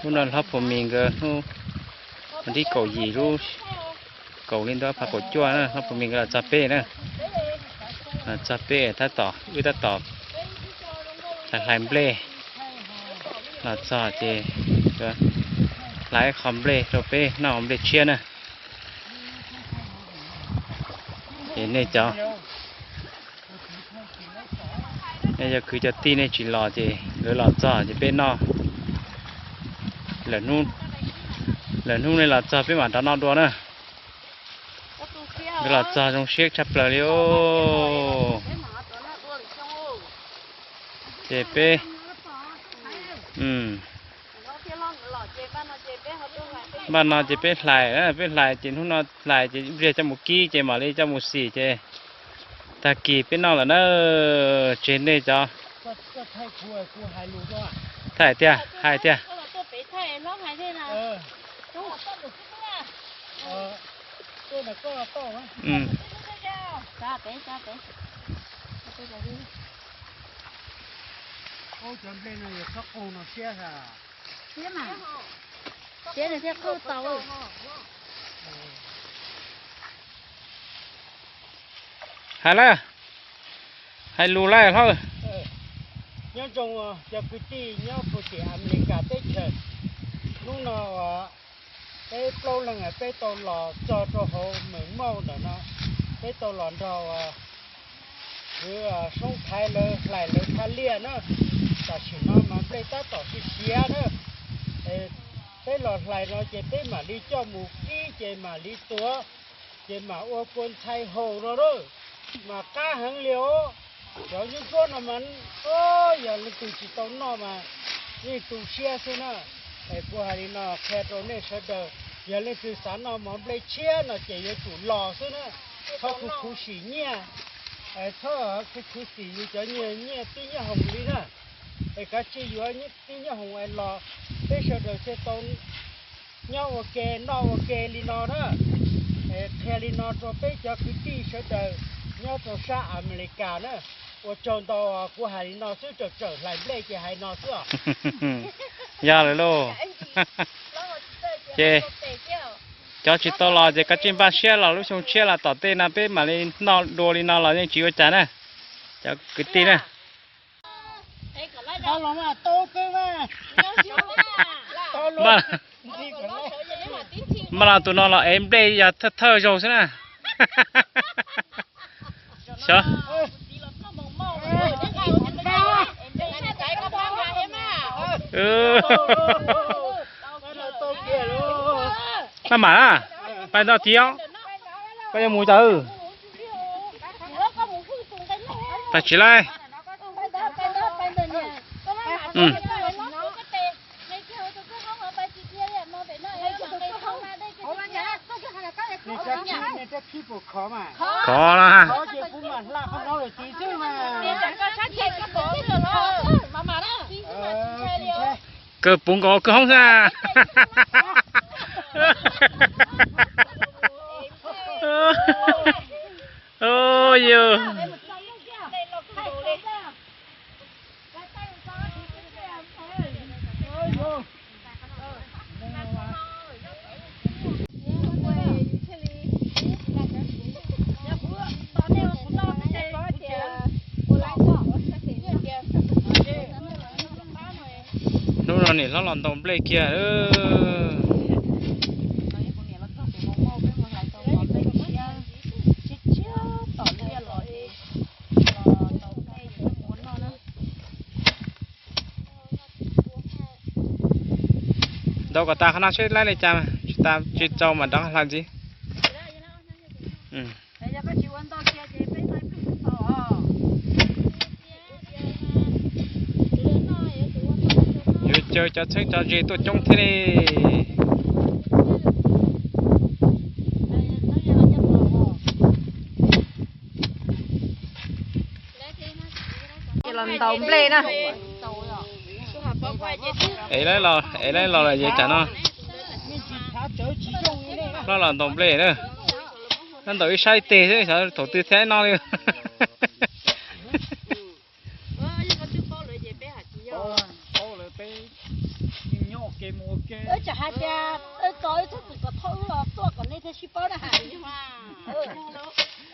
Hnub no hlob Phu Mis nkawd hnub, hnub tim kaum yim lub kaum hli ntuj ob phav kaum cuaj na, hlob Phu Mis nkawd los txog peb na. Los txog peb tab tom, wb tab tom hlais nplej. Los txog ces hlais qho nplej rau peb noj nplej tshiab na. Ces nej cov, nej cov kwv cov tij nej tsis los ces nkawd los txog ces peb noj. Lawm hnub, lawm hnub nej los txog peb mam rov noj dua na. Nkawd los txog zoo siab tshaj plaws li os. Ces peb, npaj no ces peb hlais, peb hlais ces hnub no hlais ces ib pliag coj mus kib ces mam li coj mus xim ces tag kis peb noj lawm na. Tseg nej cov, thaij tiag, hais tiag. Hais lawm, hais lus lawm hlob. Nyob zoo cov kwv tij nyob puag tim Amelikas teb chaws. Hnub no peb plaub leeg peb tau los txog rau hauv Meem Mauj ntawm no, peb tau los nrog kwv Soob Thaiv lawv hlais lawv thaj liaj na. Tam sim no mas nplej tab tom siav siav na. Peb los hlais no ces peb mam li coj mus kib ces mam li tuav, ces mam ua kua ntxhai haus no na. Mas qab heev li os. Cov nyuj ntsuab no mas, yog leej twg tsis tau noj mas yeej tu siab xwb na. Es kuv hais li no qhia rau nej sawv daws, yog leej twg xav noj mov nplej tshiab no ces yuav tsum los xwb na. Txhob khuv khuv sim nyiaj, txhob khuv khuv sim yus cov nyiaj tib nyiaj hoom li na. Es kav tsij yuav tib nyiaj hoom es los, peb sawv daws thiaj tau nyob ua ke noj ua ke li no na. Qhia li no rau peb cov kwv tij sawv daws nyob rau sab Amelikas na. Ua tsaug ntau, kuv hais li no xwb, tsawm tsawm hlais nplej ces hais no xwb os. Yog lawm lauj. Ces cov tsis tau los ces kav tsij npaj siab los lub xyoo tshiab los tom tej no peb mam li noj dua li no los yeej tsis ua cas na, cov kwv tij na. Mas los tus no los ev nplej yog thawj thawj zaug xwb na. Xyov. Maj mam na, pais ntau tiv os. Koj yuav mus cas? Pais tsis laij. Khov na. Kawg puv nkaus kawg hoob xwb. Yog. Hnub no niam hlob los ntaus nplej kiag. Ntaus kom tas qhov no seb laib li cas, tsis tas tsis txaus mas rov hlais ntxiv. Yuav caw cov txheeb cov ze tuaj coob thiab li. Los ntaus nplej na. Es laib los, es laib los lawm ces tsam no hlob los ntaus nplej na. Nyob ntaus ib sab ib teg xwb, xyov thaum twg thiaj noj li. Wb tseem hais tias wb tso wb txhob txwm kom thauj wb los tuaj kom nej thiaj sib paub na.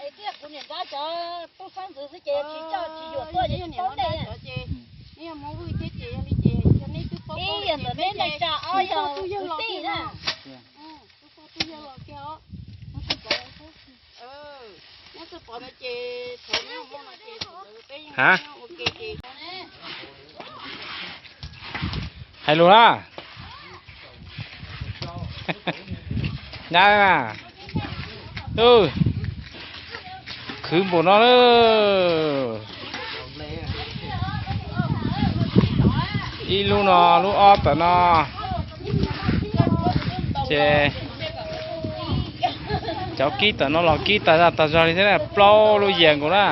Es twb yog kuv niam nrab cov tub xeeb ntxwv xwb ces tsis coj tsis yuam tuaj ces tsis paub nej. Ib yam ntawm nej neej tsa ob yog kwv tij na. Ha, hais lus na. Nyab, khwv npaum no lawm. Ib lub no, lub ob tom no, ces cov kib tom no los kib tas zog tas zog li thiab na, plaub lub yias nkaus na.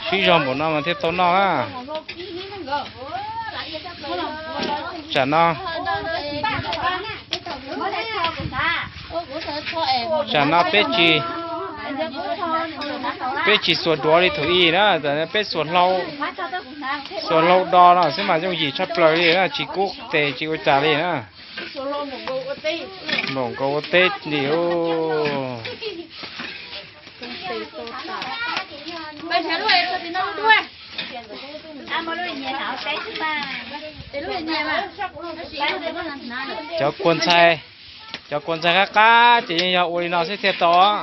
Sib zog npaum no mas thiaj tau noj na. Tsam no, tsam no peb tsis, peb tsis xuas duav li thaum ub na, peb xuas hlau, xuas hlau do no xwb mas yooj yim tshaj plaws li na, tsis kub tes tsis ua cas li na. Npaum nkaus ua teb li. Cov kua ntxhais, cov kua ntxhais qab qab ces yeej yog ua li no xwb thiaj tau os.